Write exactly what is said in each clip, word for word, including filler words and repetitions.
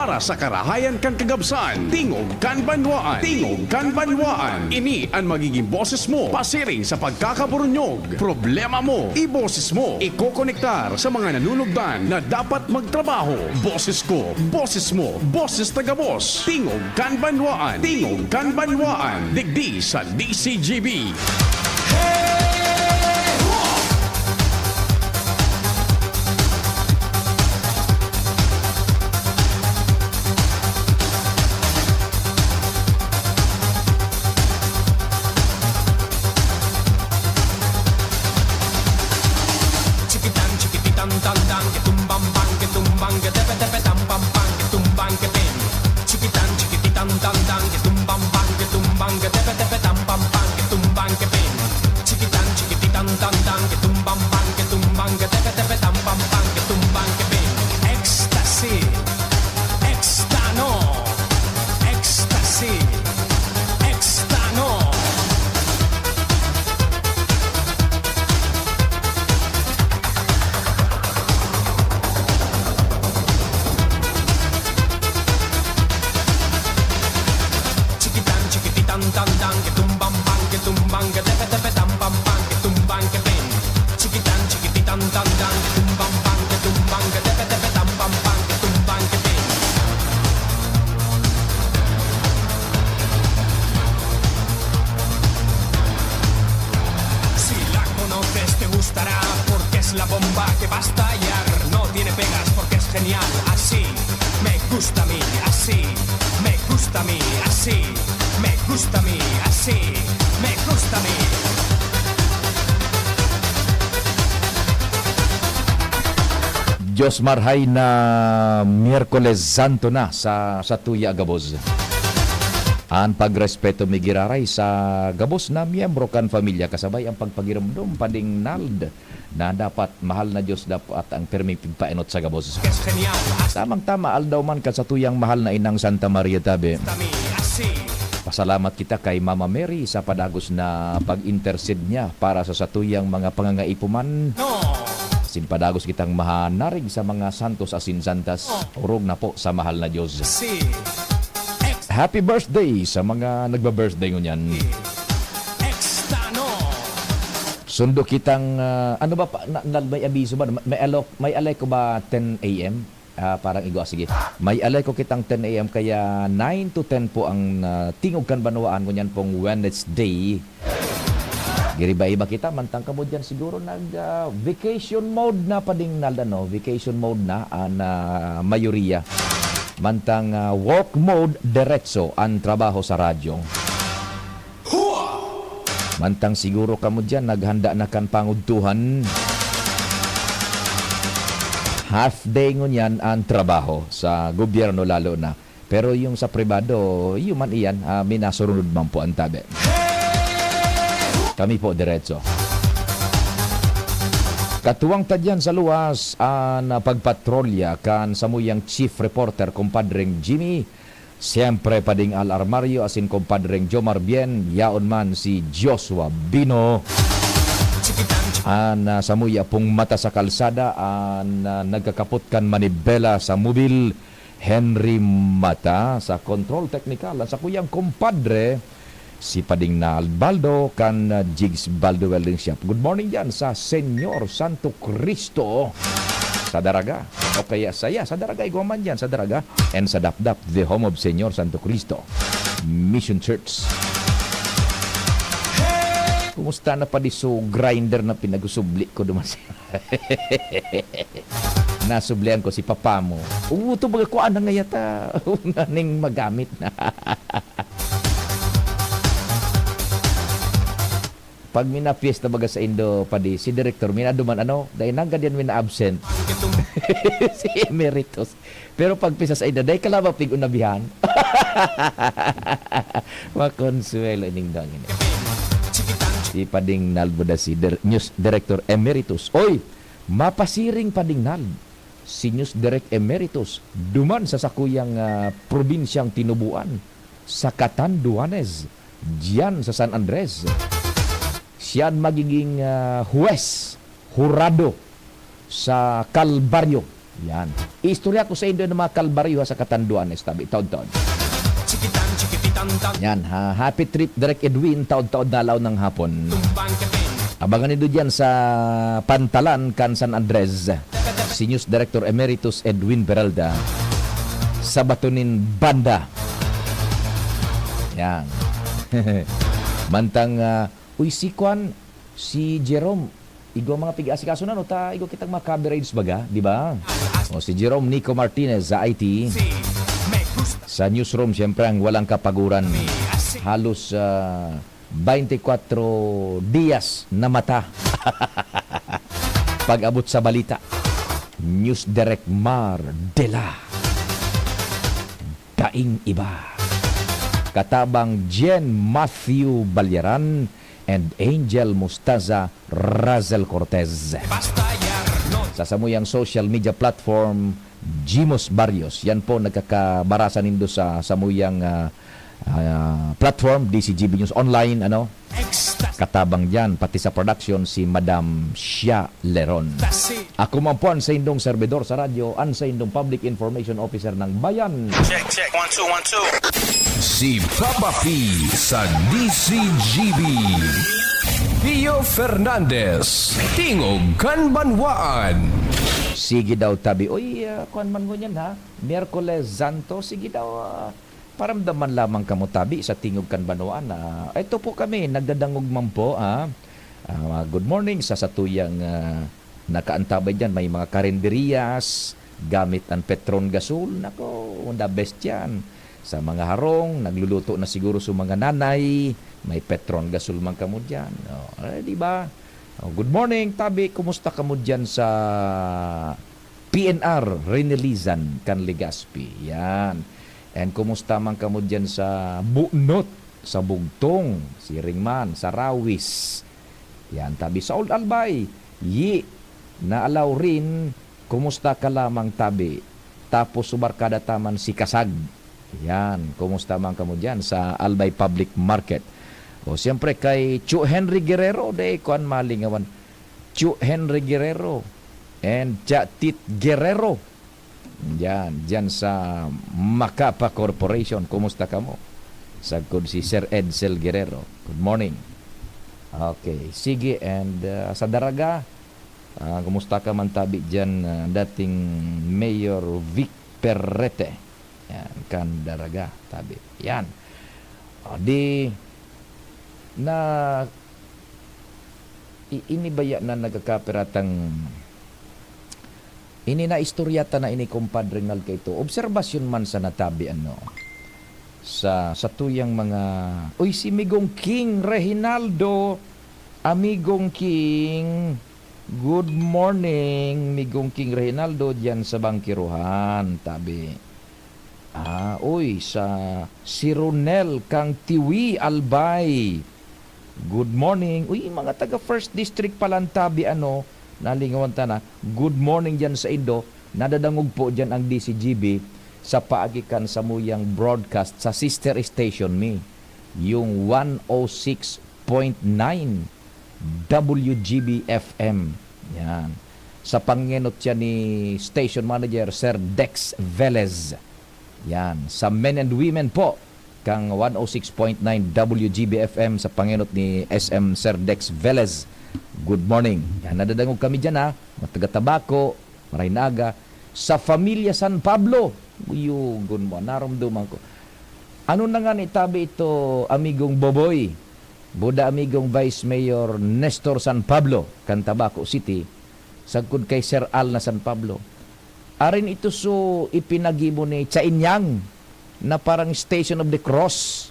Para sa karahayan kan kagabsan, tingog kan banwaan. Tingog kan banwaan. Ini an magiging boses mo pasiring sa pagkakaburunyog. Problema mo, iboses mo. Ikokonektar sa mga nanunugdan na dapat magtrabaho. Boses ko, boses mo, boses ta gabos. Tingog kan banwaan. Tingog kan banwaan. Digdi sa D C G B. Chikitan, chikipitan, tan, tan, ke tumbang, bang, ke tumbang, ke tepe, tepe, tam, pam, pam, ke tumbang, ke pin. Chikitan, chikipitan, tan, tan, ke tumbang, bang, ke tumbang, ke tepe, tepe, tam, pam, pam, ke tumbang, ke pin. Chikitan, chikipitan, tan, tan, ke tumbang, bang, ke tumbang, ke tepe, tepe, tam, pam, pam, ke tumbang, ke pin. Ecstasy, Extano, Ecstasy, Extano. Chikitan, chikipitan, tan, tan, ke tumbang, bang, ke tumbang, ke tepe, tepe, tam, pam, pam, ke tumbang, ke pin. Chikitan, chikipitan, tan, tan, ke tumbang, bang, ke tumbang, ke tepe, tepe, tam, pam, pam, ke tumbang, ke pin. Si Laco Norte te gustará, porque es la bomba que va a estallar. No tiene pegas, porque es genial, así me gusta a mí, así me gusta a mí, así me gusta a mí, así me gusta a mí. Diyos marhay na Miyerkules Santo na sa, sa tuya gabos. An pagrespeto mi giraray sa gabos na miyembro kan pamilya, kasabay ang pagpagiromdom, Pading Nald, na dapat, mahal na Diyos, dapat ang pirming pigpaenot sa gabos. Tamang-tama, aldaw man kan satuyang mahal na inang Santa Maria, tabi. Pasalamat kita kay Mama Mary sa padagos na pag-intercede niya para sa satuyang mga pangangaipo man. Asin padagos kitang mahanarig sa mga santos asin santas. Orog na po sa mahal na Diyos. Happy birthday sa mga nagba-birthday ngunyan. Sundo kitang, ah, ano ba pa, na, na, may abiso ba? May alok, may alay ko ba ten A M? Ah, parang igwa, sige. May alay ko kitang ten A M, kaya nine to ten po ang, ah, Tingog kan Banwaan ngunyan pong Wednesday. Giriba-iba kita, mantang kamo diyan siguro nag, ah, vacation mode na, Pading Nald, ano? Vacation mode na an, ah, mayoriya. Mantang, ah, work mode, diretso an trabaho sa radyo. Mantang siguro kamo diyan naghanda na kan pangudtuhan. Half day ngunyan an trabaho sa gobyerno lalo na. Pero yung sa pribado, iyo man iyan, ah, minasurunod man po an tabi. Kami po diretso. Katuwang ta diyan sa luwas an, ah, pagpatrolya kan samuyang chief reporter, Kumpadreng Jimmy. Siyempre, Pading Al Armario asin Kumpadreng Jomar Bien, yaon man si Joshua Bino. An, ah, samuya pong mata sa kalsada, an, ah, nagkakapot kan manibela sa mobil, Henry Mata, sa kontrol teknikal, an sakuyang kumpadre, si Pading Nald Baldo kan, ah, Jigs Baldo Welding Shop. Good morning diyan sa Senyor Santo Cristo sa Daraga. O kaya saya sa Daraga, igwa man diyan sa Daraga. And sa Dapdap, the home of Senyor Santo Cristo Mission Church. Kumusta na pa di so grinder na pinagusubli ko duman sa Nasublian ko si papa mo. Oo, to baga kuan na ngayata. Nganing magamit na. Pag minapiesta baga sa Indo, padi, si direktor, minaduman, ano, dahil nanggad yan mina-absent. Si Emeritus. Pero pag pisa sa Indo, dahil kalabapig unabihan. Makonsuelo ining dangin. Si Pading Nalbuda, si Dir-, News Director Emeritus. Oy! Mapasiring, Pading Nald, si News Direk Emeritus duman sa sakuyang, ah, probinsyang tinubuan, sa Catanduanes, diyan sa San Andres. Siya an magiging, ah, huwes, hurado sa Kalbaryo. Yan. Istorya ko sa inyo ng mga kalbaryo sa Catanduanes, tabi, taod-taod. Yan, ha, happy trip, Direk Edwin, taod-taod na alaw ng hapon. Abangan nindo dyan sa Pantalan, kan San Andres. Si News Director Emeritus Edwin Beralda. Sa Batonin Banda. Yan. Mantang, ah, uy, si Kwan, si Jerome, igwa mga pig-asikaso na, no? Ta, igwa kitang mga coverage baga, di ba? O, si Jerome Nico Martinez sa I T. Sa newsroom, siyempre, ang walang kapaguran. Halos, ah, twenty-four dias na mata. Pag-abot sa balita, News Direct Mar de la Daing Iba. Katabang Jen Matthew Balyaran and Angel Mostaza Razel Cortez. Sa samuyang social media platform, Jimos Barrios. Yan po, nagkakabarasan nindo sa samuyang, ah, ah, platform, D C G B News Online, ano? Katabang diyan, pati sa production, si Madam Shia Leron. Ako man po ang saindong serbidor sa radyo, ang saindong public information officer ng bayan. Check, check. One, two, one, two. Si Papa P sa D C G B. Pio Fernandez, Tingog kan Banwaan. Sige daw, tabi. Uy, ah, kuwan man ngunyan, ha? Miyerkules Santo. Sige daw, ah, paramdaman lamang kamo, tabi, sa Tingog kan Banwaan, ah. Ito po kami, nagdadangog man po, ah. Ah, good morning sa satuyang, ah, nakaantabay diyan. May mga karinderiyas, gamit ang Petron Gasol. Nako, the best yan. Sa mga harong, nagluluto na siguro sa mga nanay, may Petron Gasol man kamo diyan. Oh, eh, di ba? Oh, good morning, tabi. Kumusta kamo diyan sa P N R, Rinilizan, kan Legazpi? Yan. And kumusta man kamo diyan sa Bunot, sa Bugtong, siring man, sa Rawis? Yan, tabi sa Old Albay. Yi, na Alaurin, kumusta ka lamang, tabi? Tapos subarkada ta man si Kasag. Yan, kumusta man kamo diyan sa Albay Public Market? O, siyempre kay Chu Henry Guerrero, de, kuan, malingawan. Chu Henry Guerrero and Cha Tit Guerrero. Yan, diyan sa Macapa Corporation. Kumusta kamo? Sagkod si Sir Edsel Guerrero. Good morning. Okay, sige, and, ah, sa Daraga, ah, kumusta ka man, tabi, diyan, ah, dating Mayor Vic Perrete? Yan, kan Daraga, tabi. Yan. O, di, na, i-, ini baya na nagkakapiratang, ini na istorya ta na ini, Compadre Ngal, kaito. Obserbasyon man sa natabi, ano, sa, sa tuyang mga, uy, si Migong King Reginaldo, Amigong King, good morning, Migong King Reginaldo, diyan sa Bangkiruhan, tabi. Ah, uy, sa si Ronel kang Tiwi, Albay. Good morning. Uy, mga taga First District pala ang tabi, ano, nalingawan ta na. Good morning diyan sa indo. Nadadangog po diyan ang D C G B sa paagi kan samuyang broadcast sa sister station mi, yung one oh six point nine W G B F M. Yan. Sa pangenot siya ni station manager, Sir Dex Velez. Yan. Sa men and women po, kang one oh six point nine W G B F M sa pangenot ni S M Sir Dex Velez. Good morning. Yan, nadadangog kami dyan, ha. Mga taga Tabaco, maray na aga. Sa Familia San Pablo, uyugon mo, narumduman ko. Ano na nga ni tabi ito, amigong Boboy? Buda amigong Vice Mayor Nestor San Pablo, kan Tabaco City, sagkod kay Sir Al na San Pablo. Arin ito so ipinagibo ni Chainyang na parang Station of the Cross.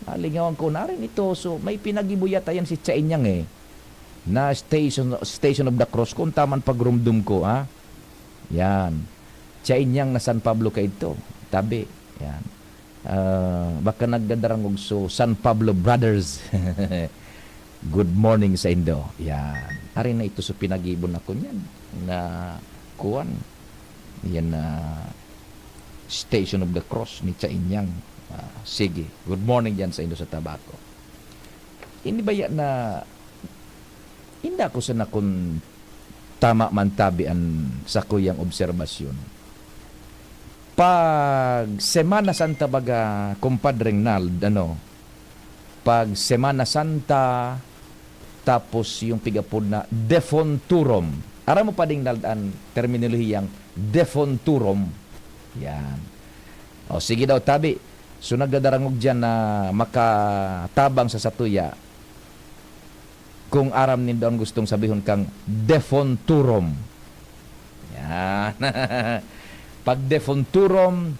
Nalingawan ko, narin ito. So, may pinagibo yata yan si Chainyang eh. Na Station, Station of the Cross, kung taman pagrumdum ko, ha? Yan. Chainyang na San Pablo kaidto. Tabi. Yan. Ah, baka nagdadarangog so San Pablo Brothers. Good morning sa indo. Yan. Ari na ito sa pinagibo na kunyan na kuwan. Yan na Station of the Cross ni Chainyang. Ah, sige. Good morning diyan sa indo sa Tabaco. Ini baya na, inda ko sana kun tama man tabi an sakuyang obserbasyon. Pag Semana Santa baga, Compadre Rinald, ano, pag Semana Santa, tapos yung pigapod na defunturom. Aram mo pa ding, Rinald, an terminolohiyang defunturom? Yan. O, sige daw, tabi. So, nagdadarangog diyan na makatabang sa satuya. Kung aram nindo an gustong sabihon kang defunturom. Yan. Pag defunturom,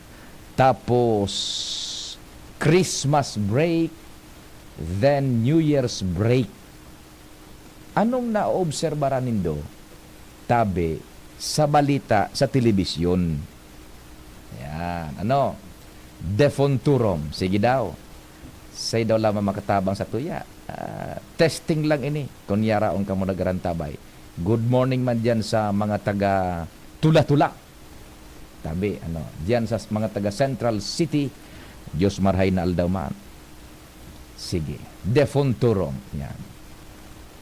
tapos Christmas break, then New Year's break. Anong naoobserbaran nindo, tabi, sa balita sa telebisyon? Yan. Ano? Defunturom. Sige daw. Say daw lamang makatabang sa tuya. Ah, testing lang ini. Kun yaraon kamo nagarantabay. Good morning man diyan sa mga taga Tula-Tula. Tabi, ano, diyan sa mga taga Central City, Diyos marhay na aldaw man. Sige. Defunturom. Yan.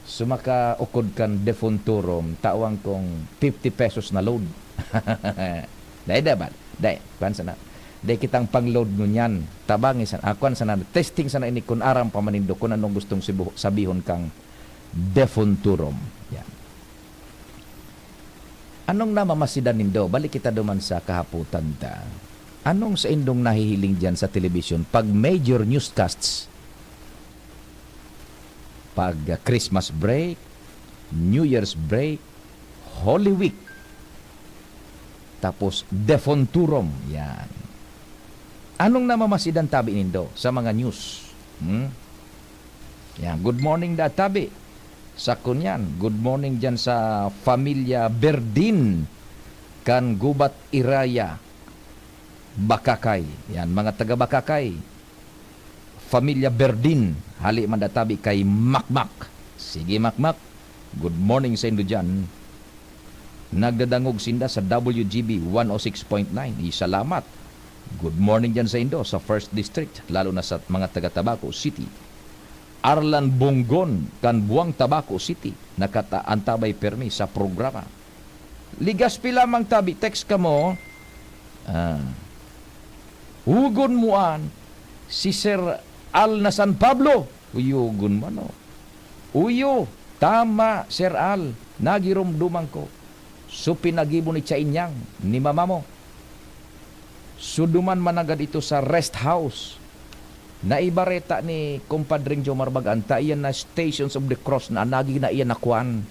So, makaukod kan defunturom, tawan kong fifty pesos na load. Dai, dai ba? Dai, kwan sana. Dai kitang pang-load ngunyan. Tabangi sana. Ah, kwan sana. Testing sana ini kun aram pa man nindo kun anong gustong sibu-, sabihon kang defunturom. Yan. Anong namamasidan nindo? Balik kita duman sa kahapotan ta. Anong saindong nahihiling diyan sa telebisyon pag major newscasts? Pag, ah, Christmas break, New Year's break, Holy Week, tapos defunturom. Yan. Anong namamasidan tabi nindo sa mga news? Hmm? Yan. Good morning da tabi. Sa kunyan, good morning diyan sa Familia Berdin kan Gubat Iraya, Bakakay. Yan, mga taga Bakakay. Familia Berdin, hali man da tabi kay Makmak. Sige, Makmak. Good morning saindo diyan. Nagdadangog sinda sa W G B one oh six point nine. Salamat. Good morning diyan saindo sa First District, lalo na sa mga taga Tabaco City. Arlan Bonggon kan Buang, Tabaco City, nakataantabay permi sa programa. Ligaspi lamang tabi, text kamo. Ah. Hugon mo an si Sir Al na San Pablo. Huyogon man, oh. Uyo, tama, Sir Al. Nagiromdoman ko. So, pinagibo ni Chainyang, ni mama mo. So, duman managad ito sa rest house. Naibareta ni Compadring Jomar Bagaan ta iyan na Stations of the Cross na nagin na iyan na kwan,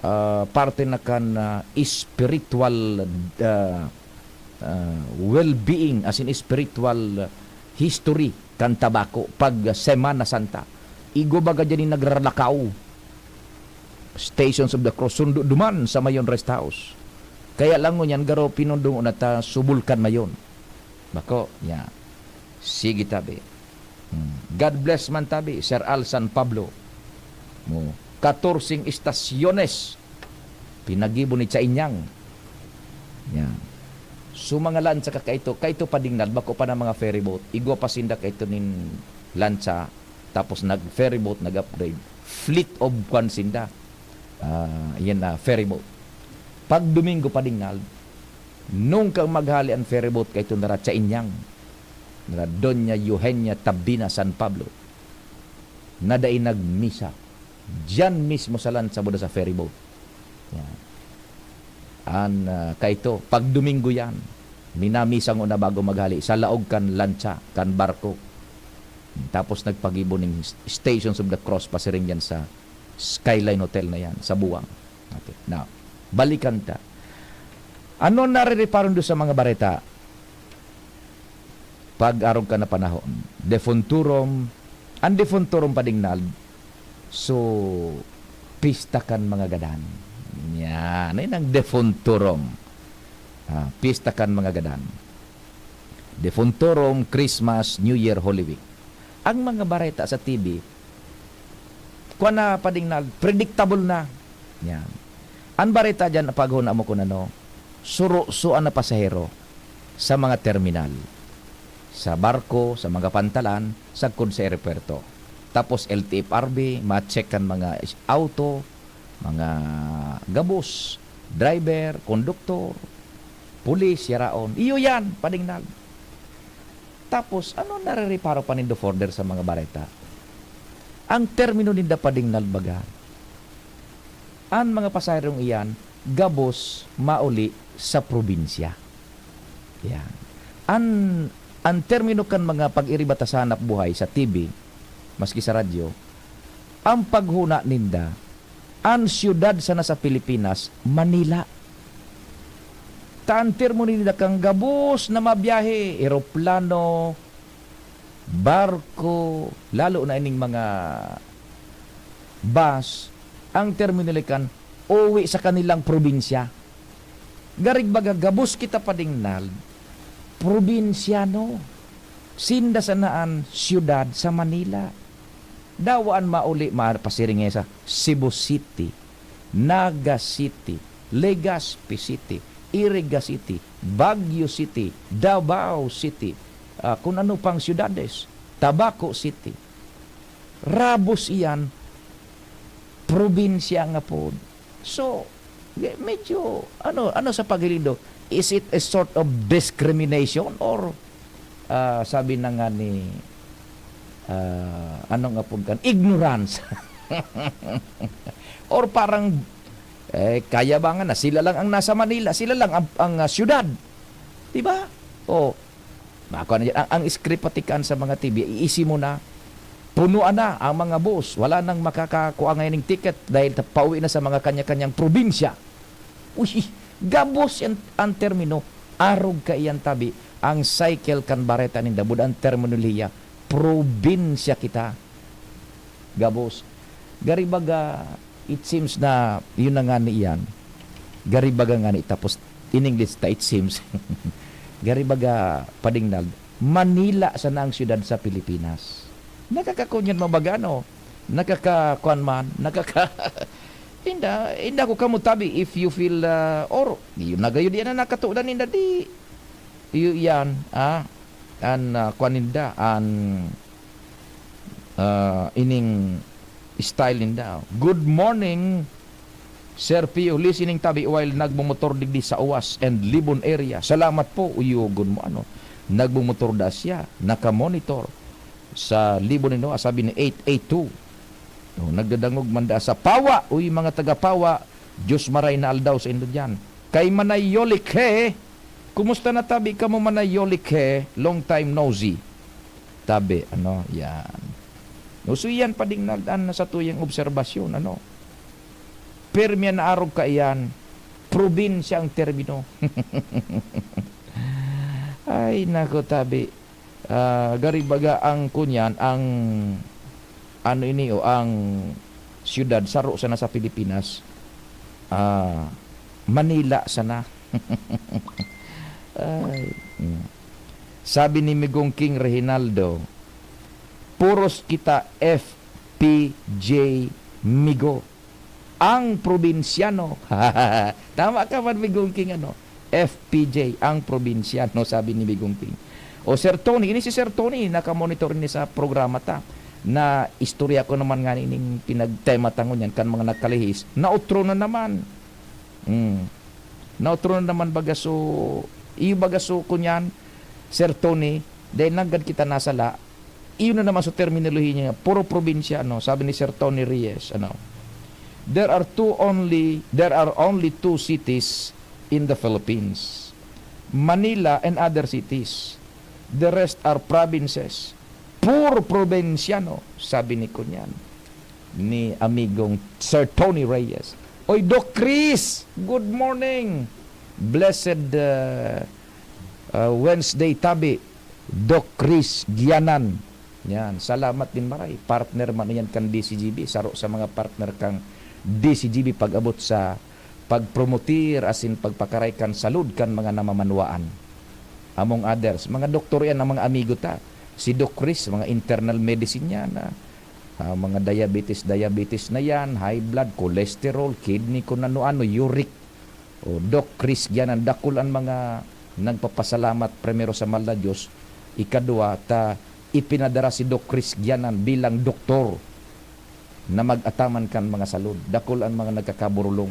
ah, parte na kan, ah, spiritual, ah, ah, well-being, as in spiritual history kan Tabaco pag Semana Santa. Igwa baga diyan nin nagraralakaw. Stations of the Cross, sundo duman sa Mayon Rest House. Kaya lang ngunyan, garo pinundungon na ta su Bulkan Mayon. Bako, ya. Sige tabi. Hmm. God bless man tabi, Sir Al San Pablo. Mo, katorseng istasyones. Pinagibo ni Chainyang. Yan. So, mga lansa ka kaito, kaito pa dingnad, bako pa na mga ferry boat. Igwa pa sinda kaito nin lansa, tapos nag-ferry boat, nag-upgrade. Fleet of kwan sinda. Ah, yan na, ferry boat. Pag Domingo pa dingnad, nung kang maghali an ferry boat kaito nara Chainyang, nara Doña Eugenia Tabina San Pablo, na dai nagmisa. Diyan mismo sa lansa buda sa ferry boat. Yan. An, ah, kaito, pag Domingo yan, minamisa ngona bago maghali, sa laog kan lansa, kan barko. Tapos nagpagibo ning Stations of the Cross pasiring yan sa Skyline Hotel na yan, sa Buang. Okay. Now, balikan ta. Ano narereparo nindo sa mga bareta? Pag-arog kan na panahon, defunturom, an defunturom pa dingnad, so, pista kan mga gadan. Yan, yan ang defunturom. Ah, pista kan mga gadan. Defunturom, Christmas, New Year, Holy Week. Ang mga bareta sa T V, kwan na pa dingnad, predictable na. Yan. An bareta diyan, paghona mo kun ano, suro-so an na pasahero sa mga terminal, sa barko, sa mga pantalan, sagkod sa eropuwerto. Tapos L T F R B, ma-check kan mga is-, auto, mga gabos, driver, konduktor, pulis, yaraon. Iyo yan, padingnag. Tapos, ano narereparo pa nindo further sa mga bareta? Ang termino ninda padingnag baga, an mga pasaherong iyan gabos mauli sa probinsya. Yan. An, an termino kan mga pag-iriba ta sa hanap buhay sa T V, maski sa radyo, ang paghuna ninda, an siyudad sana sa Pilipinas, Manila. Ta an termino ninda kan gabos na mabiyahe, eroplano, barko, lalo na ining mga bus, ang termino nila kan uwi sa kanilang probinsya. Garig baga, gabos kita padingnag, probinsyano. Sinda sana an siyudad sa Manila. Dawa an mauli, maar pasiring sa Cebu City, Naga City, Legazpi City, Iriga City, Baguio City, Davao City, ah, kun ano pang siyudades, Tabaco City. Rabos iyan, probinsya nga pod. So, ge-, medyo, ano, ano sa paghilindo? Is it a sort of discrimination or, ah, sabi na nga ni, ah, ano nga pod kan, ignorance? Or parang, eh, kaya ba nga na sila lang ang nasa Manila, sila lang ang, ang, ah, siyudad? Di ba? O, Mako na dyan. Ang, ang script pati kan sa mga T V, iisi mo na. Punuan na ang mga bus. Wala nang makakakua ngayon ng ticket dahil ta-, pauwi na sa mga kanya-kanyang probinsya. Uy, gabos yan ang termino. Arog kaiyan tabi. Ang cycle kan bareta ninda, bud ang terminolohiya. Probinsya kita. Gabos. Gari baga, it seems na yun na nga ni iyan. Gari baga nga ni, tapos in English ta, it seems. Gari baga, padingnag, Manila sana ang siyudad sa Pilipinas. Nakakakunyan mo baga, no? Nakakakuan man, nakaka-, inda, inda ko kamo tabi if you feel, ah, or, yun na gayo, di na nakatudan, inda, di, iyo yan, ah, an, ah, kuan ninda, an, ah, ining style ninda. Good morning, Sir Pio. Listening tabi while nagmumotor digdi sa Uwas and Libon area. Salamat po, uyogon mo, ano. Nagmumotor da siya, nakamonitor sa Libon, ano, sabi ni eight eight two. Oh, nagdadangog man da sa Pawa. Uy, mga taga Pawa, Diyos maray na aldaw sa indo diyan. Kay Manay Yoli Khe, kumusta na tabi kamo, Manay Yoli Khe? Long time no see. Tabi, ano, yan. No, so yan, padingnag an sa tuyang obserbasyon, ano. Pirmi an naarog kaiyan, probinsya ang termino. Ay, nako, tabi. Ah, gari baga ang kunyan, ang ano ini, o ang siyudad, saro sana sa Pilipinas, ah, Manila sana. Ay, mm. Sabi ni Migong King Reginaldo, "Puros kita F P J, Migo." Ang probinsyano. Tama ka man, Migong King, ano? F P J, ang probinsyano, sabi ni Migong King. O Sir Tony, ini si Sir Tony, nakamonitor ni sa programa ta. Na istorya ko naman nga ning pinagtema ta ngunyan kan mga nagkalihis. Nautro na naman. Hmm. Nautro na naman baga so, iyo baga so kunyan, Sir Tony, dahil nanggad kita nasala, Iyon na naman sa terminolohiya niya, puro probinsya, ano, sabi ni Sir Tony Reyes, ano, "There are two only, there are only two cities in the Philippines, Manila and other cities. The rest are provinces. Puro probinsyano," sabi ni kunyan, ni amigong Sir Tony Reyes. Oy, Doc Chris, good morning. Blessed, uh, uh, Wednesday, tabi. Doc Chris Gianan. Yan, salamat nin maray. Partner man yan kan D C G B, saro sa mga partner kan D C G B pag-abot sa pagpromotir asin pagpakaray kan salud kan mga namamanwaan. Among others, mga doktor yan ang mga amigo ta. Si Doc Chris, mga internal medicine yan, ah. Ah, mga diabetes, diabetes na yan, high blood, cholesterol, kidney, kung ano-ano, uric. O, Doc Chris Gianan, dakul an mga nagpapasalamat, primero, sa mahal na Diyos, ikadwa, ta ipinadara si Doc Chris Gianan bilang doktor na mag-ataman kan mga salud. Dakul an mga nagkakaburulong.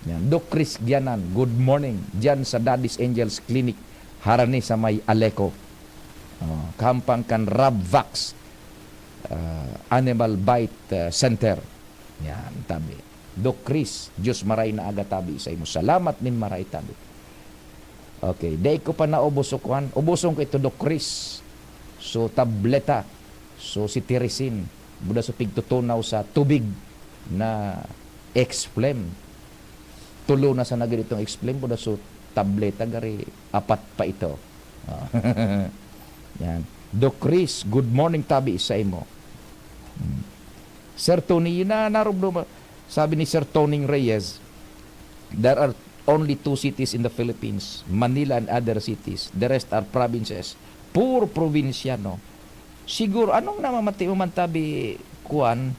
Yan. Doc Chris Gianan, good morning. Diyan sa Daddy's Angels Clinic, harani sa may Aleco. Oh, kahampang kan Rabvax, ah, Animal Bite, ah, Center. Yan, tabi. Doc Chris, Diyos maray na aga tabi sa imo. Salamat nin maray tabi. Okay, dai ko pa naubos so kuan. Uboson ko ito, Doc Chris. So, tableta. So, cetirizine. Buda so pigtutunaw sa tubig na X-Flem. Tulo na sa nagin itong X-Flem, buda so tableta, gari apat pa ito. Ah. Yan. Doc Chris, good morning tabi sa imo. Hmm. Sir Tony, yun na narumdum-, sabi ni Sir Toning Reyes, "There are only two cities in the Philippines, Manila and other cities. The rest are provinces." Puro probinsyano. Siguro, anong namamati mo man tabi, kuan,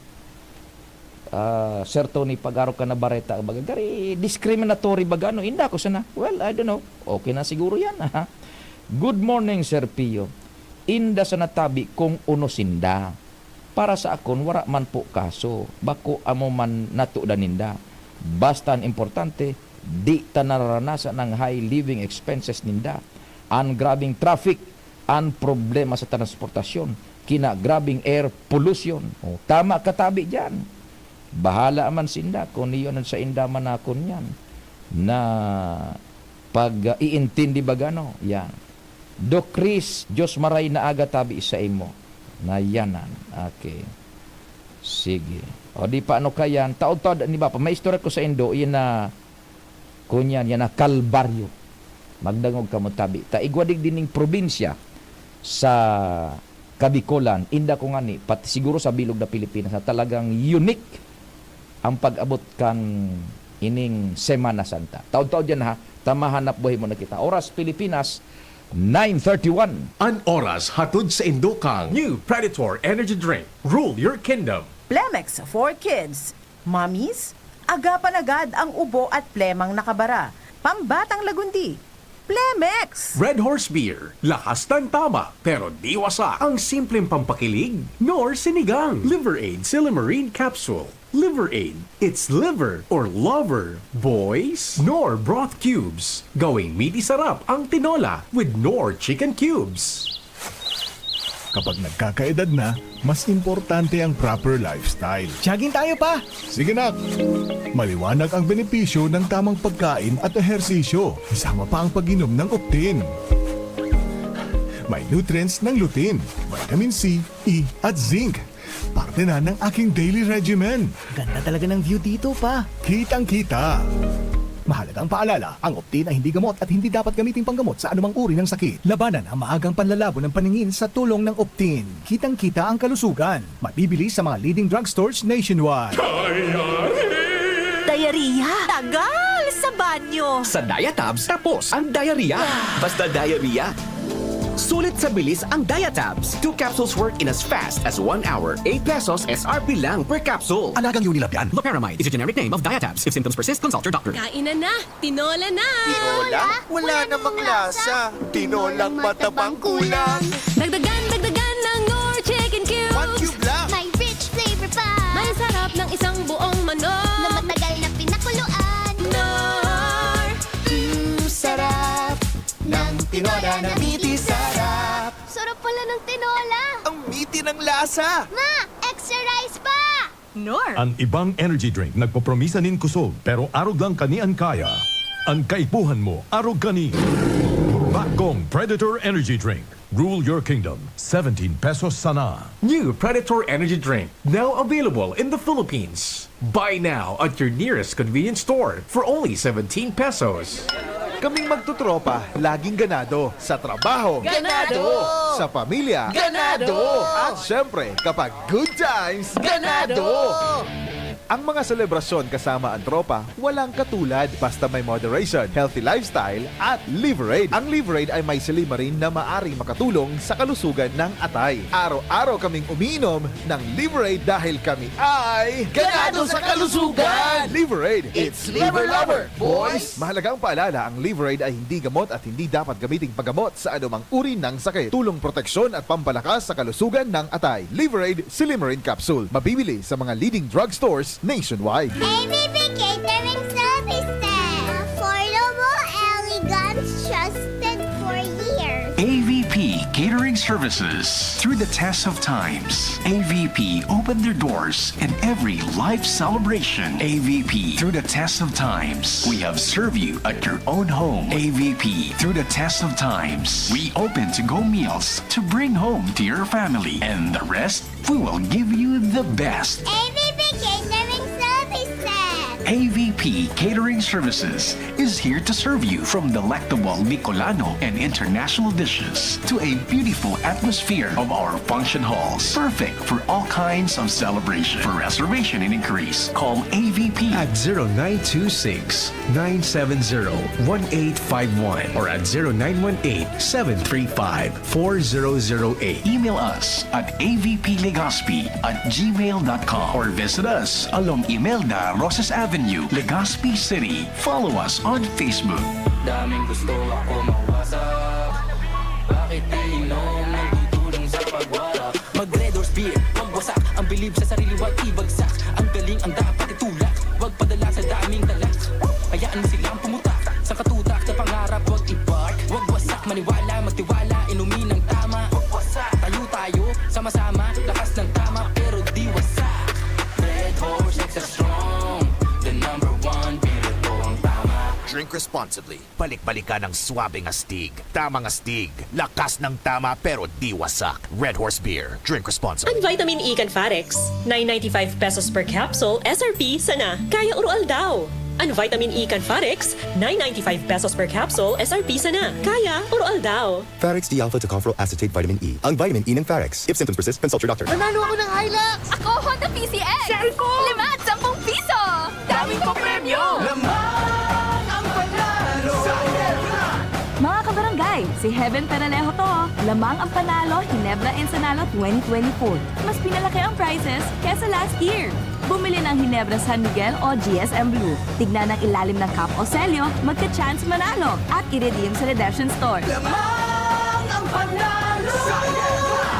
ah, Sir Tony, pag-arog ka na bareta, baga, gari discriminatory baga, no? Inda ko sana. Well, I don't know. Okay na siguro yan, ha? Good morning, Sir Pio. Inda sana tabi kung uno sinda. Para sa akon, wara man po kaso. Bako amo man natudan ninda. Basta an importante, di ta nararanasan ang high living expenses ninda. An grabing traffic, an problema sa transportasyon, kinagrabing air pollution. O, tama ka tabi diyan. Bahala man sinda kung niyo sa inda manakon yan na pag-iintindi ba gano? Yan. Doc Chris, Diyos maray na aga tabi sa imo. Nayanan. Okay. Sige. O di pa ano kayan, taod-taod, di ba pa, may istorya ko sa indo, yun na, kunyan, yan na, Kalbaryo. Magdangog kamo tabi. Ta igwa digdi ning probinsya sa Kabikolan, inda ko ngani, pati siguro sa bilog na Pilipinas, na talagang unique ang pag-abot kan ining Semana Santa. Taod-taod yan ha, ta mahanap buhay mo na kita. Oras Pilipinas, nine thirty-one. An oras hatod sa indo kang New Predator Energy Drink. Rule your kingdom. Plemex for kids. Mommies, agapan agad ang ubo at plemang nakabara. Pambatang lagundi. Plemex! Red Horse Beer. Lakas ng tama, pero di wasak. Ang simpleng pampakilig, nor sinigang. Liver Aid Silymarin Capsule. Liver Aid. It's liver or lover, boys. Knorr Broth Cubes. Gawing meaty sarap ang tinola with Knorr Chicken Cubes. Kapag nagkakaedad na, mas importante ang proper lifestyle. Jogging tayo, pa! Sige, nak! Maliwanag ang benepisyo ng tamang pagkain at ehersisyo, kasama pa ang pag-inom ng Optin. May nutrients ng lutein, vitamin C, E, at zinc. Parte na ng aking daily regimen. Ganda talaga ng view dito, pa. Kitang-kita. Mahalagang paalala, ang Optin ay hindi gamot at hindi dapat gamiting panggamot sa anumang uri ng sakit. Labanan ang maagang panlalabo ng paningin sa tulong ng Optin. Kitang-kita ang kalusugan. Mabibili sa mga leading drugstores nationwide. Diarrhea? Tagal sa banyo! Sa Diatabs, tapos ang diarrhea. Basta diarrhea. Sulit sa bilis ang Diatabs. Two capsules work in as fast as one hour. Eight pesos S R P lang per capsule. Alagang Unilab yan. Loperamide is a generic name of Diatabs. If symptoms persist, consult your doctor. Kainan na! Tinola na! Tinola? Wala namang lasa. Tinolang matabang kulang. Dagdagan, dagdagan ng Knorr Chicken Cubes! One cube lang. May rich flavor pa. May sarap ng isang buong manok. Na matagal na pinakuluan. Knorr! Mm, sarap ng tinola na miti sarap. Sarap pala ng tinola. Ang miti ng lasa. Ma, extra rice pa! Knorr. An ibang energy drink nagpopromisa nin kusog, pero arog lang kani an kaya. An kaipuhan mo, arog kani. Bagong Predator Energy Drink. Rule your kingdom. Seventeen pesos sana. New Predator Energy Drink, now available in the Philippines. Buy now at your nearest convenience store for only seventeen pesos. Kaming magtotropa, laging ganado. Sa trabaho, ganado! Sa pamilya, ganado! At syempre, kapag good times, ganado! Ang mga selebrasyon kasama ang tropa, walang katulad basta may moderation, healthy lifestyle, at Liver Aid. Ang Liver Aid ay may silymarin na maaring makatulong sa kalusugan ng atay. Araw-araw kaming umiinom ng Liver Aid dahil kami ay ganado sa kalusugan! Liver Aid, it's Liver Lover, boys! Mahalagang paalala, ang Liver Aid ay hindi gamot at hindi dapat gamiting paggamot sa anumang uri ng sakit. Tulong proteksyon at pampalakas sa kalusugan ng atay. Liver Aid Silymarin Capsule. Mabibili sa mga leading drugstores nationwide. A B B Catering Service. Catering services. Through the test of times, A V P opened their doors in every life celebration. A V P, through the test of times, we have served you at your own home. A V P, through the test of times, we open to-go meals to bring home to your family. And the rest, we will give you the best. A V P Catering Services. A V P Catering Services is here to serve you, from delectable Bicolano and international dishes to a beautiful atmosphere of our function halls. Perfect for all kinds of celebration. For reservation and inquiries, call A V P at zero nine two six, nine seven zero, one eight five one or at zero nine one eight, seven three five, four zero zero eight. Email us at A V P Legazpi at gmail dot com or visit us along Imelda Roses Avenue, Legazpi City. Follow us on Facebook. Daming gusto ako mawasa. Bakit iinom? Nagtutulong sa pagwala. Mag Red Horse Beer, wag wasak. Ang bilib sa sarili, wag ibagsak. Ang galing ang dapat itulak. Wag padala sa daming talak. Hayaan mo silang pumutak. Sa katutak, sa pangarap, wag i-park. Wag wasak, maniwala, magtiwala. Inumin ang tama. Wag wasak. Tayo tayo, sama-sama. Lakas ng tama, pero di wasak. Red Horse, extra strong. The number one, beer, ito ang tama. Drink responsibly. Balik-balikan ang swabeng astig. Tamang astig. Lakas ng tama pero di wasak. Red Horse Beer. Drink responsibly. An vitamin E kan Farex, nine ninety-five pesos per capsule, S R P sana. Kaya oro aldaw. An vitamin E kan Farex, nine ninety-five pesos per capsule, S R P sana. Kaya oro aldaw. Farex D-alpha tocopherol acetate vitamin E. Ang vitamin E ng Farex. If symptoms persist, consult your doctor. Nanalo ako ng Hilux! Ako, Honda P C X! Share ko! Lima at sampung piso! Daming papremyo! Lamang ang panalo! Sa Ginebra! Mga kabarangay, si Heaven Peralejo to. Lamang ang panalo, Ginebra Ensanalo twenty twenty-four. Mas pinalaki ang prizes kesa last year. Bumili ng Ginebra San Miguel o G S M Blue. Tignan ang ilalim ng cap o selyo, magka-chance manalo at i-redeem sa Redemption Store. Lamang ang panalo! Sa Ginebra!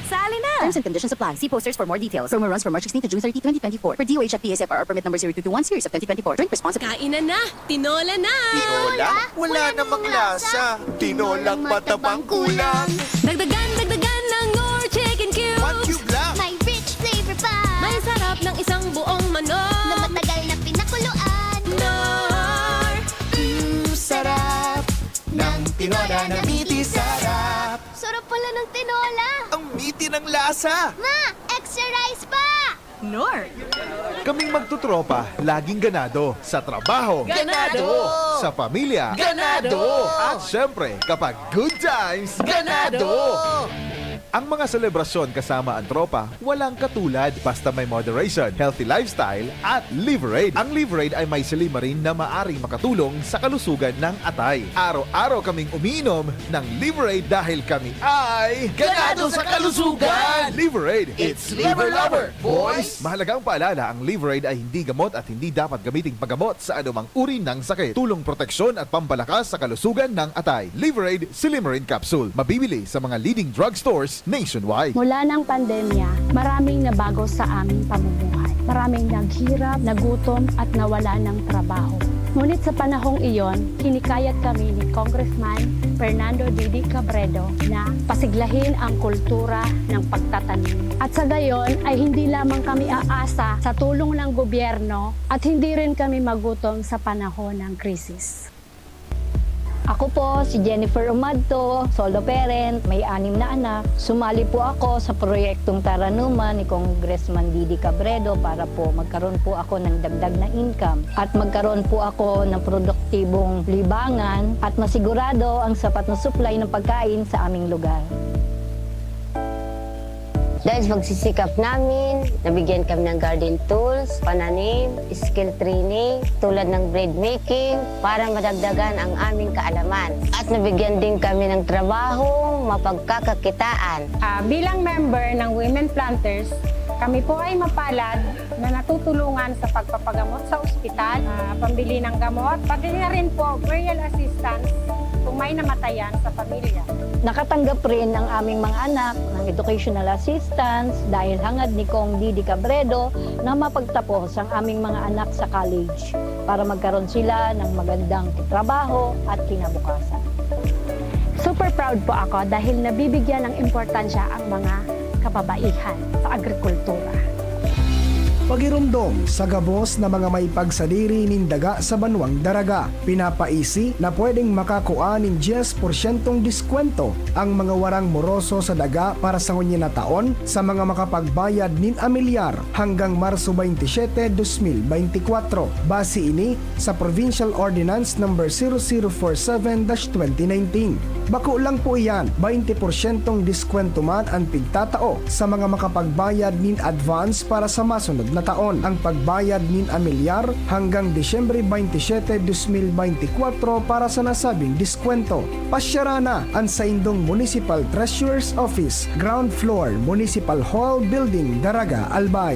Sali na! Terms and conditions apply. See posters for more details. Promo runs from March sixteen to June thirty, twenty twenty-four. Per D O H at P S F R or permit number zero two two one series of twenty twenty-four. Drink responsibly. Kain na na! Tinola na! Tinola? Wala namang lasa. Tinolang matabang kulang. Dagdagan, dagdagan ng Knorr Chicken Cubes! One cube lang. May rich flavor pa. May sarap ng isang buong manok! Na matagal na pinakuluan. Knorr! Mmm, sarap ng tinola na miti sarap. Sarap pala ng tinola. Ang miti ng lasa. Ma, extra rice pa! Knorr. Kaming magtotropa, laging ganado. Sa trabaho, Ganado! Sa pamilya, Ganado! At syempre, kapag good times, Ganado! Ang mga selebrasyon kasama ang tropa, walang katulad basta may moderation, healthy lifestyle, at Liverade. Ang Liverade ay may silymarin na maaring makatulong sa kalusugan ng atay. Araw-araw kaming umiinom ng Liverade dahil kami ay Ganado sa kalusugan! Liverade, It's Liver Lover, boys! Mahalagang paalala, ang Liverade ay hindi gamot at hindi dapat gamiting paggamot sa anumang uri ng sakit. Tulong proteksyon at pampalakas sa kalusugan ng atay. Liverade Silymarin Capsule. Mabibili sa mga leading drugstores nationwide. Mula ng pandemya, maraming nabago sa aming pamumuhay. Maraming naghirap, nagutom at nawala ng trabaho. Ngunit sa panahong iyon, hinikayat kami ni Congressman Fernando Didi Cabredo na pasiglahin ang kultura ng pagtatanim. At sa gayon ay hindi lamang kami aasa sa tulong ng gobyerno at hindi rin kami magutom sa panahon ng krisis. Ako po si Jennifer Umadto, solo parent, may anim na anak. Sumali po ako sa proyektong Taranuman ni Congressman Didi Cabredo para po magkaroon po ako ng dagdag na income at magkaroon po ako ng produktibong libangan at masigurado ang sapat na supply ng pagkain sa aming lugar. Dahil sa pagsisikap namin, nabigyan kami ng garden tools, pananim, skill training, tulad ng bread making, para madagdagan ang aming kaalaman. At nabigyan din kami ng trabaho, mapagkakakitaan. Ah, bilang member ng Women Planters, kami po ay mapalad na natutulungan sa pagpapagamot sa ospital, ah, pambili ng gamot, pati na rin po burial assistance kung may namatayan sa pamilya. Nakatanggap rin ang aming mga anak ng educational assistance dahil hangad ni Cong Didi Cabredo na mapagtapos ang aming mga anak sa college para magkaroon sila ng magandang trabaho at kinabukasan. Super proud Proud po ako dahil nabibigyan ng importansya ang mga kababaihan sa agrikultura. Pagiromdom sa gabos na mga may pagsadiri nin daga sa banwang Daraga. Pinapaisi na pwedeng makakua nin dyes porsyentong diskwento ang mga warang moroso sa daga para sa ngunyan na taon sa mga makapagbayad nin amilyar hanggang Marso baynte siyete, dos mil baynte kwatro. Base ini sa Provincial Ordinance Number zero zero four seven dash twenty nineteen. Bako lang po iyan, baynte porsyentong diskwento man an pigtatao sa mga makapagbayad nin advance para sa masunod na taon. Ang pagbayad nin amilyar hanggang Disyembre baynte siyete, dos mil baynte kwatro para sa nasabing diskwento. Pasyara na an saindong Municipal Treasurer's Office, ground floor, Municipal Hall Building, Daraga, Albay.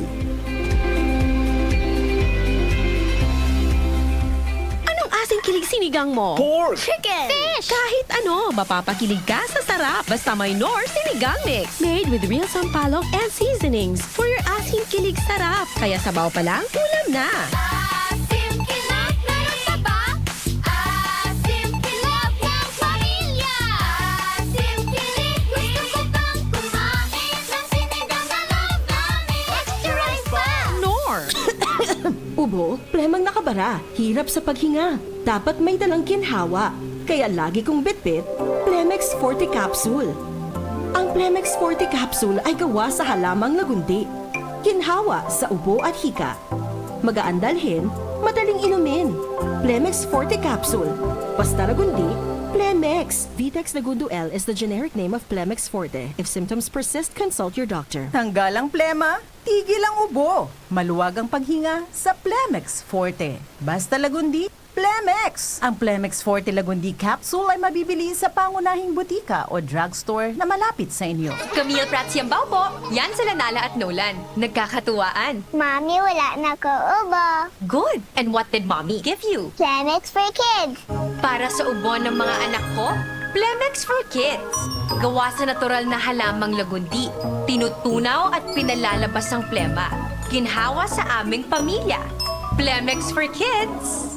Anong asing kilig sinigang mo? Pork! Chicken! Fish! Kahit ano, mapapakilig ka sa sarap. Basta may Knorr Sinigang Mix. Made with real sampalok and seasonings. For your asing kilig sarap. Kaya sabaw pa lang, ulam na. Asim kilig, meron ka ba? Asim kilig ng pamilya. Asim kilig, gusto ko pang kumain ng sinigang na love namin. Extra rice pa! Knorr! Ubo, plemang nakabara, hirap sa paghinga. Dapat may dalang ginhawa. Kaya lagi kong bitbit, Plemex Forte Capsule. Ang Plemex Forte Capsule ay gawa sa halamang lagundi. Ginhawa sa ubo at hika. Magaan dalhin, madaling inumin. Plemex Forte Capsule. Basta lagundi, Plemex. Vitex Lagundo L is the generic name of Plemex Forte. If symptoms persist, consult your doctor. Tanggal ang plema, tigil ang ubo. Maluwag ang paghinga sa Plemex Forte. Basta lagundi, Plemex! Ang Plemex Forte Lagundi Capsule ay mabibili sa pangunahing butika o drugstore na malapit sa inyo. Camille Prats Yambao po. Yan sila Nala at Nolan. Nagkakatuwaan. Mami, wala na ko ubo. Good! And what did Mommy give you? Plemex for kids. Para sa ubo ng mga anak ko, Plemex for Kids. Gawa sa natural na halamang lagundi, tinutunaw at pinalalabas ang plema. Ginhawa sa aming pamilya. Plemex for Kids!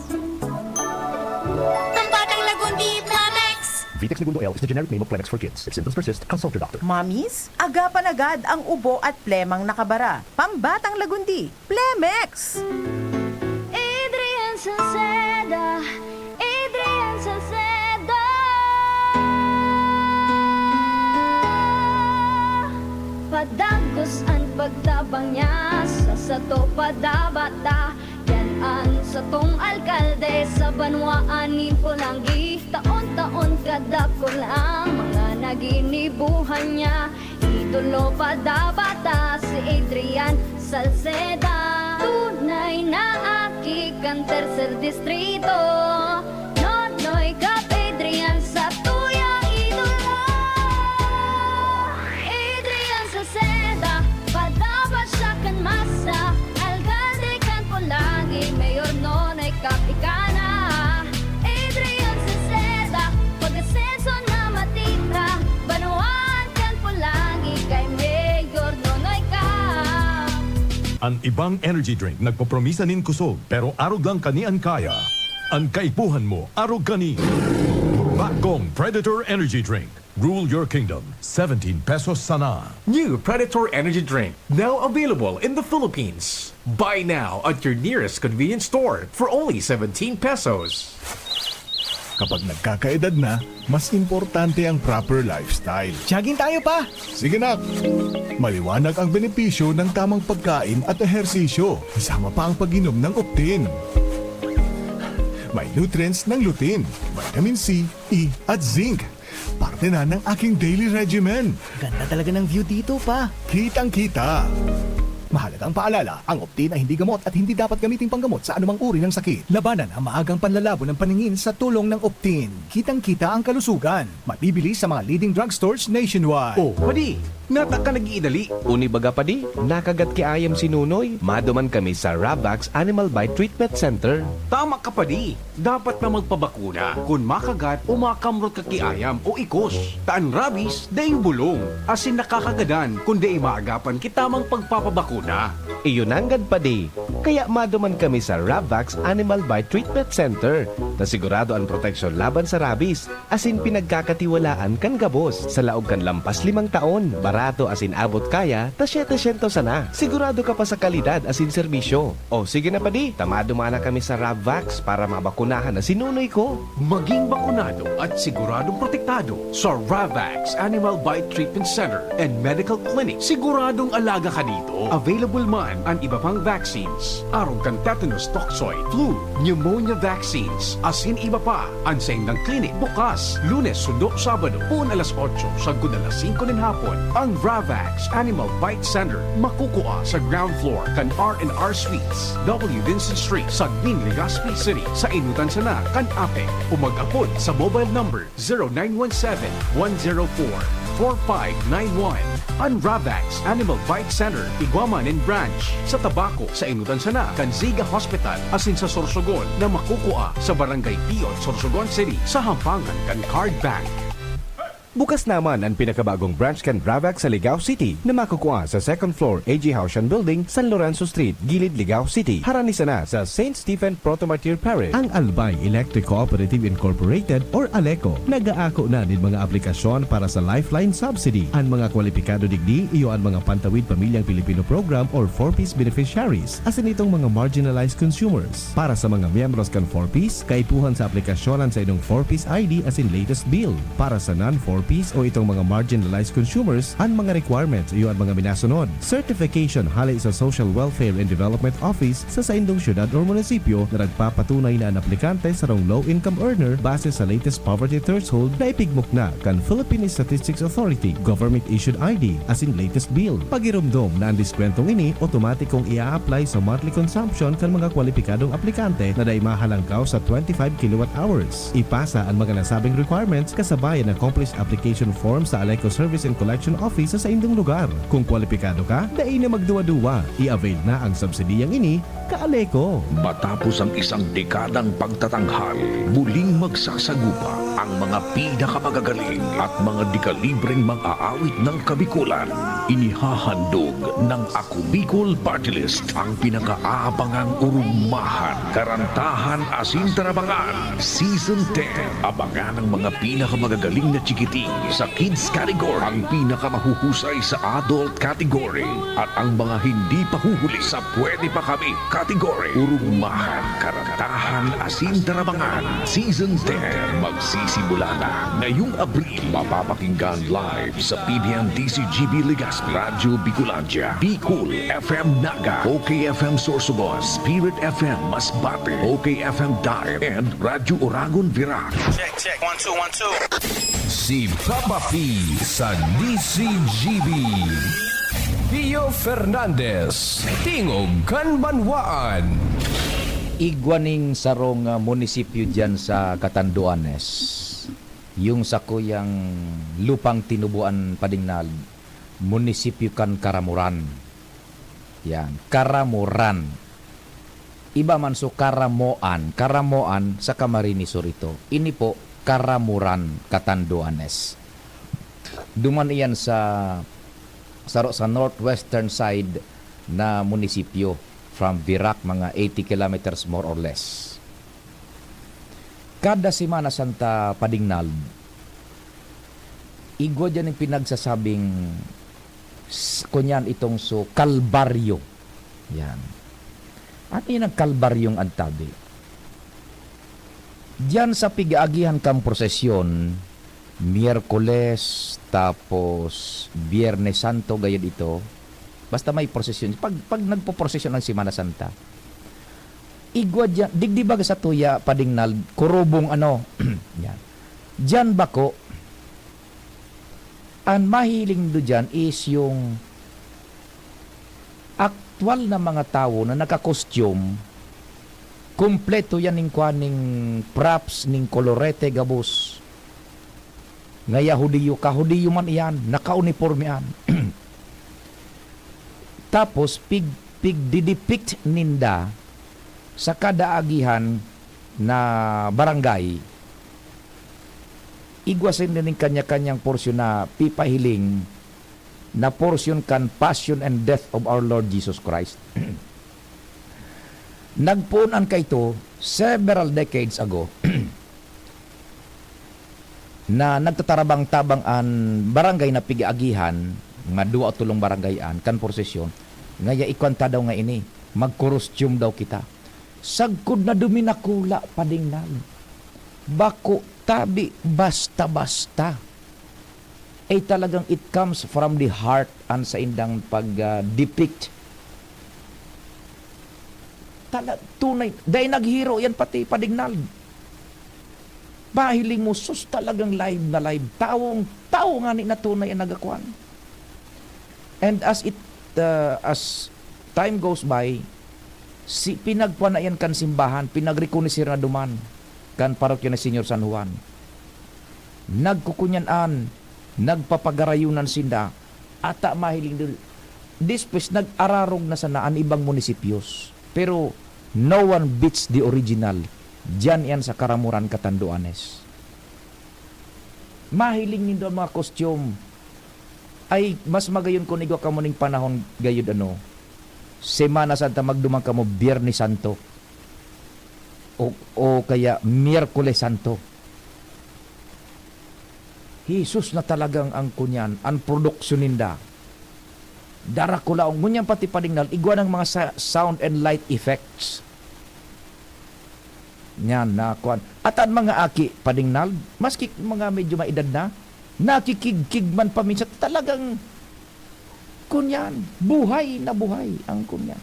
Pambatang lagundi, Plemex! Vitex Negundo L is the generic name of Plemex for kids. If symptoms persist, consult your doctor. Mommies, agapan agad ang ubo at plemang nakabara. Pambatang lagundi, Plemex! Adrian Salceda, Adrian Salceda. Padagos an pagtabang niya sa sato padabata. Yan an satong alkalde sa banwaan nin Polangui. Taon-taon kadakul ang mga naginibuhan niya. Idolo padabata si Adrian Salceda. Tunay na aki kan tercer distrito. Nonoy Cap Adrian sa tuyang idolo. Adrian Salceda, padaba siya kan masa. Alkalde kan Polangui, Mayor Nonoy Cap ika na. Adrian Salceda, pag-asenso na matira. Banwaan kan Polangui kay Mayor Nonoy Cap. An ibang energy drink nagpopromisa nin kusog, pero arog lang kani an kaya. An kaipuhan mo, arog kani. Bakong Predator Energy Drink. Rule your kingdom. Seventeen pesos sana. New Predator Energy Drink, now available in the Philippines. Buy now at your nearest convenience store for only seventeen pesos. Kapag nagkakaedad na, mas importante ang proper lifestyle. Jogging tayo, Pa! Sige, Nak! Maliwanag ang benepisyo ng tamang pagkain at ehersisyo, kasama pa ang pag-inom ng Optin. May nutrients ng lutein, vitamin C, E, at zinc. Parte na ng aking daily regimen. Ganda talaga ng view dito, Pa. Kitang-kita. Mahalagang paalala, ang Optin ay hindi gamot at hindi dapat gamiting panggamot sa anumang uri ng sakit. Labanan ang maagang panlalabo ng paningin sa tulong ng Optin. Kitang-kita ang kalusugan. Mabibili sa mga leading drugstores nationwide. O, pwede. Nata ka nag-iidali. Uni baga, padi, nakagat ki ayam si Nunoy? Maduman kami sa Ravax Animal Bite Treatment Center. Tama ka, padi. Dapat na magpabakuna kun makagat o makamrot ka ki ayam o ikos. Ta an rabies, daing bulong, asin nakakagadan kun dai maagapan ki tamang pagpapabakuna. Iyo nanggad, padi. Kaya maduman kami sa Ravax Animal Bite Treatment Center, na sigurado an proteksyon laban sa rabies. Asin pinagkakatiwalaan kan gabos. Sa laog kan lampas limang taon, barato asin abot kaya ta setecientos sana. Sigurado ka pa sa kalidad asin serbisyo. O sige na, padi, ta maduman na kami sa Rabvax para mabakunahan na si Nunoy ko. Maging bakunado at siguradong protektado sa Ravax Animal Bite Treatment Center and Medical Clinic. Siguradong alaga ka dito. Available man an iba pang vaccines, arog kan tetanus toxoid, flu, pneumonia vaccines, asin iba pa. An saindang klinik bukas Lunes sundo Sabado, poon alas otso sagkod alas singko nin hapon. Ang Ravax Animal Bite Center makukua sa ground floor kan R and R Suites, W Vincent Street, Sagmin, Legazpi City, sa Inutan sana kan APEC, o mag-apod sa mobile number zero nine one seven, one zero four, four five nine one. An Ravax Animal Bite Center igwa man nin branch sa Tabaco, sa Inutan sana kan Ziga Hospital, asin sa Sorsogon na makukua sa Barangay Piot, Sorsogon City, sa hampangan kan Card Bank. Bukas naman an pinakabagong branch kan Ravax sa Ligao City, na makukua sa second floor A G Haushan Building, San Lorenzo Street, Gilid, Ligao City. Harani sana sa Saint Stephen Proto-Martyr Parish. Ang Albay Electric Cooperative Incorporated or ALECO nag-aako na nin mga aplikasyon para sa Lifeline Subsidy. An mga kwalipikado digdi iyo an mga Pantawid Pamilyang Pilipino Program or four Ps beneficiaries, asin itong mga marginalized consumers. Para sa mga miyembros kan four Ps, kaipuhan sa aplikasyon an saindong four Ps I D asin latest bill. Para sa non-four Ps o itong mga marginalized consumers, an mga requirements iyo an mga minasunod: certification hale sa Social Welfare and Development Office sa saindong syudad or munisipyo na nagpapatunay na an aplikante sarong low-income earner base sa latest poverty threshold na ipigmukna kan Philippine Statistics Authority, government-issued I D, asin latest bill. Pagiromdom na an diskwentong ini otomatikong i-a-apply sa monthly consumption kan mga kwalipikadong aplikante na dai mahalangkaw sa twenty-five kilowatt hours. Ipasa an mga nasabing requirements kasabay an accomplished application form sa ALECO Service and Collection Office sa saindong lugar. Kung kwalipikado ka, dai na magduwa-duwa. I-avail na ang subsidiyang ini, ka-ALECO. Matapos ang isang dekadang pagtatanghal, muling magsasagupa ang mga pinakamagagaling at mga dekalibreng mang-aawit ng Kabikulan. Inihahandog ng Ako Bicol Party List ang pinakaabangang Urugmahan, Karantahan asin Tarabangan Season ten. Abangan ang mga pinakamagagaling na chikiting sa kids category, ang pinakamahuhusay sa adult category, at ang mga hindi pa huhuli sa pwede pa kami category. Urugmahan, Karantahan asin Tarabangan Season ten. Magsisimula na ngayong Abril. Mapapakinggan live sa P B N D C G B Legazpi, Radyo Bicolandia, Bicol F M Naga, O K F M Sorsogon, Spirit F M Masbate, O K F M Daet, and Radyo Oragon Virac. Check, check. One, two, one, two. Si Papa P sa D C G B. Pio Fernandez, Tingog kan Banwaan. Igwa ning sarong, ah, munisipyo diyan sa Catanduanes. Yung sakuyang lupang tinubuan, Padingnal, munisipyo kan Caramoran. Yan, Caramoran. Iba man so Caramoan. Caramoan sa Camarines Sur ito. Ini po, Caramoran, Catanduanes. Duman iyan sa saro sa northwestern side na munisipyo from Virac, mga eighty kilometers more or less. Kada Semana Santa, Padingnal, igwa diyan yung pinagsasabing s-, kunyan itong so Kalbaryo. Yan. Ano yun ang Kalbaryong antabi? Diyan sa pig-aagihan kang prosesyon, Miyerkules, tapos Biyernes Santo, gayod ito. Basta may prosesyon. Pag, pag nagpo-prosesyon ang Semana Santa, igwa diyan, digdi baga sa tuya, Padingnal, kurubong ano. Yan. Diyan bako, ang mahiling do diyan is yung aktual na mga tawo na naka-costume, kompleto yan ning kwan, ning props, ning kolorete, gabos. Ngaya Hudiyo ka, Hudiyo man iyan, naka-uniporme an. Tapos pig-, pigdidepict ninda sa kada agihan na barangay, igwa sinda nin kanya-kanyang porsyon na pipahiling na porsyon kan passion and death of our Lord Jesus Christ. Nagpoon an kaito several decades ago na nagtatarabang-tabang an barangay na pig-aagihan, mga duwa o tolong barangay an, kan prosesyon, ngaya ikwanta daw nga ini, magkorustyum daw kita. Sagkod na duminakula, padingnag. Bako tabi basta-basta. Eh, talagang it comes from the heart an saindang pag, ah, depict. Tala-, tunay, dai naghiro yan pati padingnag. Mahiling mo, sus, talagang live na live. Tawong, tawo ngani na tunay ang nagakuan. And as it, uh, as time goes by, si, pinagkuan na yan kan simbahan, pinagrekonoser na duman kan parokya ni Señor San Juan. Nagkukunyan an, nagpapagarayunan sinda, ata mahiling dul-, despues nag-ararog na sana an ibang munisipios. Pero no one beats the original. Diyan yan sa Karamoran, Catanduanes. Mahiling nindo ang mga costume. Ay, mas magayon kun igwa kamo ning panahon gayud, ano, Semana Santa, magduman kamo Biyernes Santo o, o kaya Miyerkules Santo. Jesus na talagang ang kunyan, ang produksyon ninda. Darakulaon. Ngunyan pati padingnag, igwa ng mga sa-, sound and light effects. Yan, na kuwan. At ang mga aki, padingnag, maski mga medyo maedad na, nakikigkig man paminsan, talagang, kunyan, buhay na buhay ang kunyan.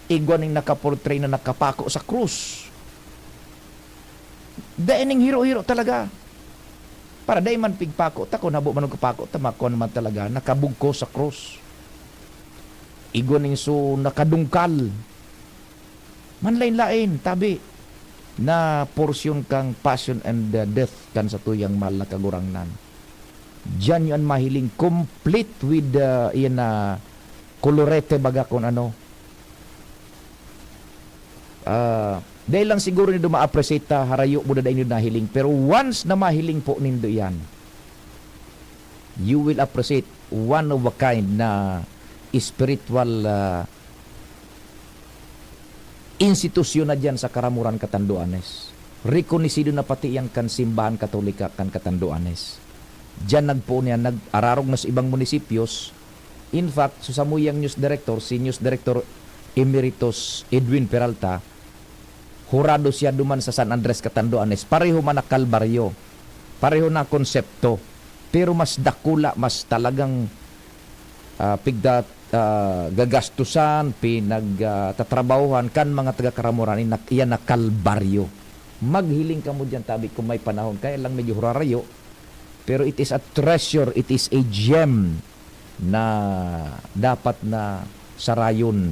Igwa ning nakaportray na nakapako sa krus. Dai ning hiro-hiro talaga. Para dai man pigpako ta, kun habo man ang kapako ta, makuha naman talaga, nakabugko sa krus. Igwa ning so nakadungkal. Manlain-lain, tabi, na porsyon kan passion and, uh, death kan satuyang mahal na Kagurangnan. Diyan yun mahiling, complete with, uh, iyan na kolorete baga kun ano. Ah, dai lang siguro nindo ma-appreciate ta, harayo mo na dai nindo nahiling. Pero once na mahiling po nindo iyan, you will appreciate one of a kind na spiritual, ah, institusyon na diyan sa Karamoran, Catanduanes. Rekonosido na pati iyan kan Simbahan Katolika kan Catanduanes. Diyan nagpoon niya, nag-ararog na sa ibang munisipyos. In fact, so samuyang news director, si News Director Emeritus Edwin Peralta, hurado siya duman sa San Andres, Catanduanes. Pareho man na kalbaryo. Pareho na konsepto. Pero mas dakula, mas talagang, ah, pigda-, ah, gagastusan, pinag, ah, tatrabahuhan kan mga taga Karamoran, inak-, iyan na kalbaryo. Maghiling kamo diyan, tabi, kung may panahon. Kaya lang medyo hurarayo. Pero it is a treasure, it is a gem na dapat na sarayon,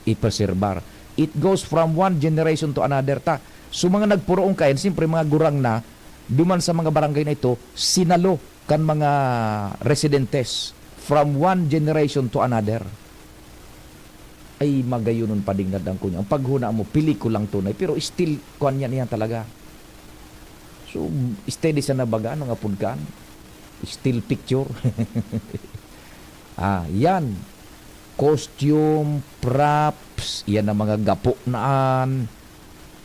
ipreserbar. It goes from one generation to another ta. So, mga nagporoong kayan, siyempre, mga gurang na, duman sa mga barangay na ito, sinalo kan mga residentes from one generation to another. Ay, magayonon padingnad ang kunya. Ang paghuna mo, pelikulang tunay, pero still, kuwan yan, yan talaga. So, steady sana baga, ano nga pud kan? Still picture. Ah, yan. Costume, props, yan ang mga gapo naan,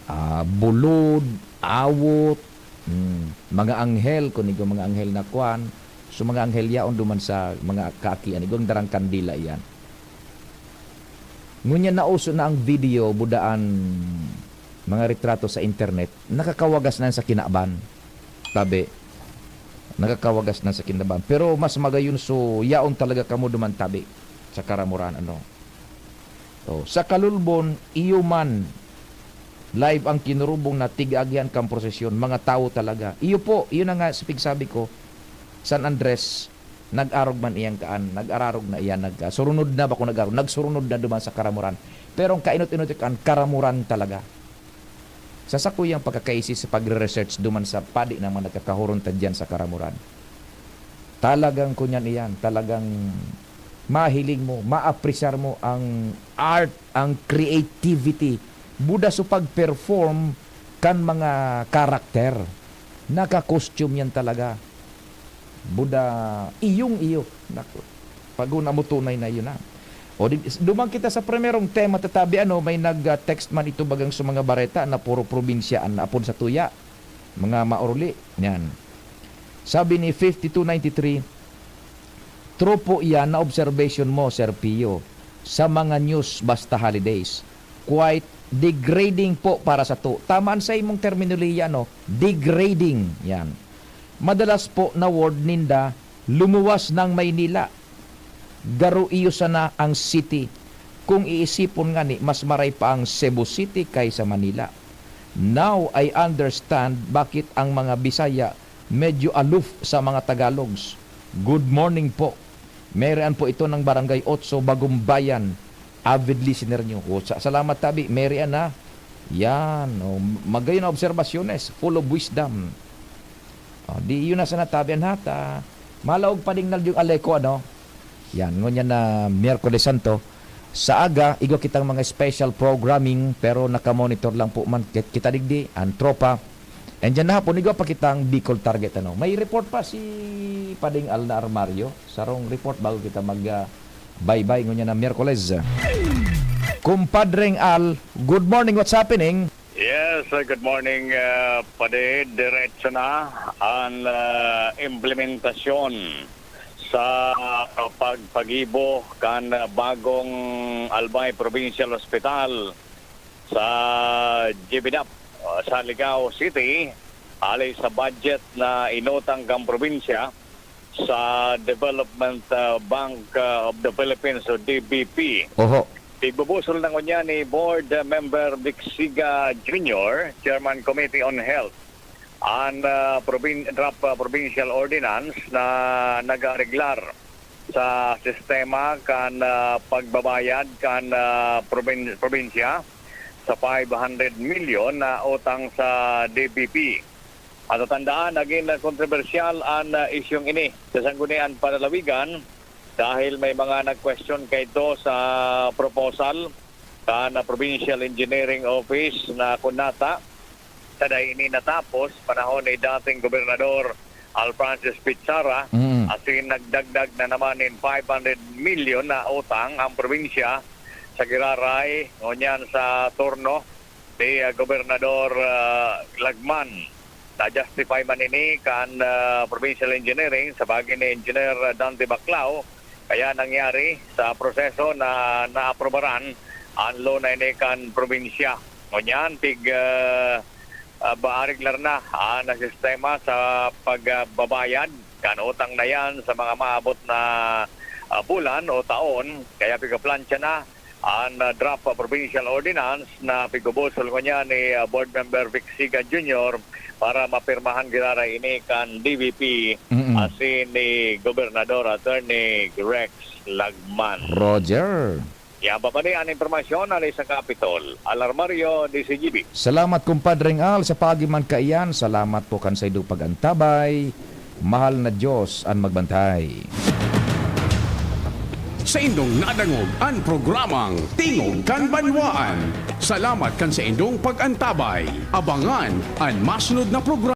ah, bulod, awot, hmm, mga anghel, kung ikaw mga anghel na kwan. So, mga anghel yaon duman sa mga kaakian, igwang darang kandila yan. Ngunyan nauso na ang video, budaan mga retrato sa internet, nakakawagas na sa kinaban. Tabi, nakakawagas na sa kinaban. Pero mas magayon so, yaon talaga kamo duman tabi sa Karamoran, ano. Oh, sa Kalulbon, iyo man, live ang kinurubong na tig-agihan kang prosesyon, mga tawo talaga. Iyo po, iyon na nga sa pigsabi ko, San Andres, nag-arog man iyang kaan, nag-ararog na iyan, nag-, surunod na ba kung nag-arog? Nagsurunod na duman sa Karamoran. Pero ang kainot-inot kan Karamoran talaga. Sa sakuyang pagkakaisi sa pagre-research duman sa padi ng mga nagkakahuron ta diyan sa Karamoran. Talagang kunyan iyan, talagang mahiling mo, maapresyar mo ang art, ang creativity, buda sa pag-perform kan mga karakter. Naka-costume yan talaga. Buda, iyong-iyo. Naku, pag-una mo tunay na yun, ah. O, di, duman kita sa primerong tema, tatabi, ano, may nag-text man ito bagang sa mga bareta na puro probinsya an apod sa tuya. Mga maorli. Yan. Sabi ni fifty-two ninety-three, "True po iyan na observation mo, Sir Pio, sa mga news basta holidays. Quite degrading po para sa to." Tama an sa imong terminolohiya, no? Degrading. Yan. Madalas po na word ninda, lumuwas ng Maynila. Garo iyo sana ang city. Kung iisipon ngani, mas maray pa ang Cebu City kaysa Manila. Now, I understand bakit ang mga Bisaya medyo aloof sa mga Tagalogs. Good morning po. Merian po ito ng Barangay Otso, Bagumbayan. Avid listener nyo. O, sa-, salamat, tabi. Merian, ha? Yan. O, magayon na obserbasyones. Full of wisdom. O, di yun na sana tabi an hata. Malaog pa ding nalyong aleko, ano? Yan, ngunyan na Miyerkules Santo. Sa aga, igwa kitang mga special programming, pero nakamonitor lang po man kit-, kita digdi, ang tropa. And dyan na hapon, igwa pa kitang Bicol Target, ano? May report pa si Pading Al na Armario. Sarong report bago kita mag, ah, baybay ngunyan na Miyerkules. Kumpadreng Al, good morning, what's happening? Yes, uh, good morning, uh, Padi. Diretso na ang, uh, implementasyon sa pagpagibo kan, uh, bagong Albay Provincial Hospital sa G B dap, uh, sa Ligao City, hali sa budget na inutang kan probinsya sa Development, uh, Bank, uh, of the Philippines o D B P. Oho. Pigbubusol na ngunyan ni Board Member Vic Siga Junior, Chairman Committee on Health, an, ah, probin-, draft, ah, provincial ordinance na nag-aareglar sa sistema kan, ah, pagbabayad kan, ah, probin-, probinsya sa five hundred milyon na utang sa D B P. Matatandaan, nagin kontrobersyal an, ah, isyung ini sa Sangguniang Panlalawigan dahil may mga nag-question kaidto sa proposal kan, ah, Provincial Engineering Office na kun nata, sa dai ini natapos panahon ni dating Gobernador Al Francis Pizarra, Mm. asin nagdagdag na naman nin five hundred milyon na utang ang probinsya sa giraray ngunyan sa turno ni, ah, Gobernador, ah, Lagman. Na-justify man ini kan, ah, Provincial Engineering sa bagi ni Engineer Dante Baclao, kaya nangyari sa proseso na naaprobaran an loan na ini kan probinsya. Ngunyan, pig, ah, ah, ba, areglar na an sistema sa pagbabayad kan utang na yan sa mga maabot na, ah, bulan o taon, kaya pigaplantya na an, ah, draft provincial ordinance na pigubusol ngunyan ni, ah, Board Member Vic Siga Junior para mapirmahan giraray ini kan D B P Mm-mm. asin ni Gobernador Attorney Rex Lagman. Roger. Yan pa pa ni an impormasyon hali sa Capitol. Alarmario, D Z G B. Salamat, Kumpadreng Al, sa paagi man kaiyan. Salamat po kan saindong pag-antabay. Mahal na Diyos an magbantay. Saindong nadangog an programang Tingog kan Banwaan. Salamat kan saindong pag-antabay. Abangan an masunod na programa.